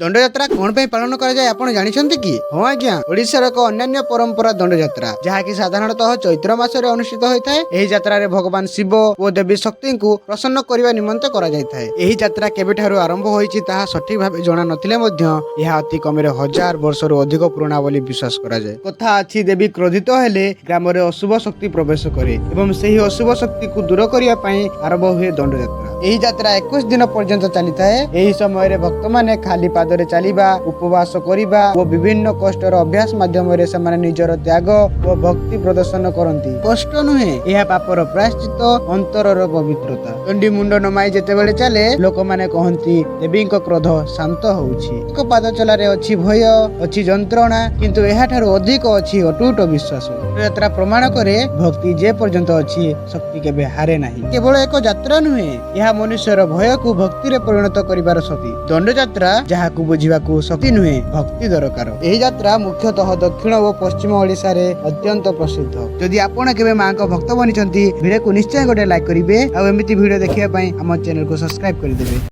ଦଣ୍ଡଯାତ୍ରା କଣ ପାଇଁ ପାଳନ କରାଯାଏ, ଆପଣ ଜାଣିଛନ୍ତି କି? ହଁ ଆଜ୍ଞା, ଓଡ଼ିଶାର ଏକ ଅନ୍ୟାନ୍ୟ ପରମ୍ପରା ଦଣ୍ଡଯାତ୍ରା, ଯାହାକି ସାଧାରଣତଃ ଚୈତ୍ର ମାସରେ ଅନୁଷ୍ଠିତ ହୋଇଥାଏ। ଏହି ଯାତ୍ରାରେ ଭଗବାନ ଶିବ ଓ ଦେବୀ ଶକ୍ତିଙ୍କୁ ପ୍ରସନ୍ନ କରିବା ନିମନ୍ତେ କରାଯାଇଥାଏ। ଏହି ଯାତ୍ରା କେବେଠାରୁ ଆରମ୍ଭ ହୋଇଛି, ତାହା ସଠିକ ଭାବେ ଜଣା ନଥିଲେ ମଧ୍ୟ ଏହା ଅତି କମରେ 1000 ବର୍ଷରୁ ଅଧିକ ପୁରୁଣା ବୋଲି ବିଶ୍ୱାସ କରାଯାଏ। କଥା ଅଛି, ଦେବୀ କ୍ରୋଧିତ ହେଲେ ଗ୍ରାମରେ ଅଶୁଭ ଶକ୍ତି ପ୍ରବେଶ କରେ ଏବଂ ସେହି ଅଶୁଭ ଶକ୍ତିକୁ ଦୂର କରିବା ପାଇଁ ଆରମ୍ଭ ହୁଏ ଦଣ୍ଡଯାତ୍ରା। ଏହି ଯାତ୍ରା 21 ଦିନ ପର୍ଯ୍ୟନ୍ତ ଚାଲିଥାଏ। ଏହି ସମୟରେ ଭକ୍ତମାନେ ଖାଲି ପାଦରେ ଚାଲିବା, ଉପବାସ କରିବା ଓ ବିଭିନ୍ନ କଷ୍ଟର ଅଭ୍ୟାସ ମାଧ୍ୟମରେ ସେମାନେ ନିଜର ତ୍ୟାଗ ଓ ଭକ୍ତି ପ୍ରଦର୍ଶନ କରନ୍ତି। କଷ୍ଟ ନୁହେଁ, ଏହା ପାପର ପ୍ରାୟଶ୍ଚିତ, ଅନ୍ତରର ପବିତ୍ରତା। ଦଣ୍ଡି ମୁଣ୍ଡ ନମାଇ ଯେତେବେଳେ ଚାଲେ, ଲୋକମାନେ କହନ୍ତି, ଦେବୀଙ୍କ କ୍ରୋଧ ଶାନ୍ତ ହଉଛି। ଏକ ପାଦ ଚଲାରେ ଅଛି ଭୟ, ଅଛି ଯନ୍ତ୍ରଣା, କିନ୍ତୁ ଏହାଠାରୁ ଅଧିକ ଅଛି ଅଟୁଟ ବିଶ୍ୱାସ। ଯାତ୍ରା ପ୍ରମାଣ କରେ, ଭକ୍ତି ଯେ ପର୍ଯ୍ୟନ୍ତ ଅଛି, ଶକ୍ତି କେବେ ହାରେ ନାହିଁ। କେବଳ ଏକ ଯାତ୍ରା ନୁହେଁ, ଏହା ମନୁଷ୍ୟର ଭୟକୁ ଭକ୍ତିରେ ପରିଣତ କରିବାର ଶକ୍ତି। ଦଣ୍ଡଯାତ୍ରା, ଯାହାକୁ ବୁଝିବାକୁ ଶକ୍ତି ନୁହେଁ, ଭକ୍ତି ଦରକାର। ଏହି ଯାତ୍ରା ମୁଖ୍ୟତଃ ଦକ୍ଷିଣ ଓ ପଶ୍ଚିମ ଓଡ଼ିଶାରେ ଅତ୍ୟନ୍ତ ପ୍ରସିଦ୍ଧ। ଯଦି ଆପଣ କେବେ ମାଙ୍କ ଭକ୍ତ ବନିଛନ୍ତି, ଭିଡ଼ିଓକୁ ନିଶ୍ଚୟ ଗୋଟେ ଲାଇକ୍ କରିବେ ଆଉ ଏମିତି ଭିଡ଼ିଓ ଦେଖିବା ପାଇଁ ଆମ ଚ୍ୟାନେଲକୁ ସବସ୍କ୍ରାଇବ କରିଦେବେ।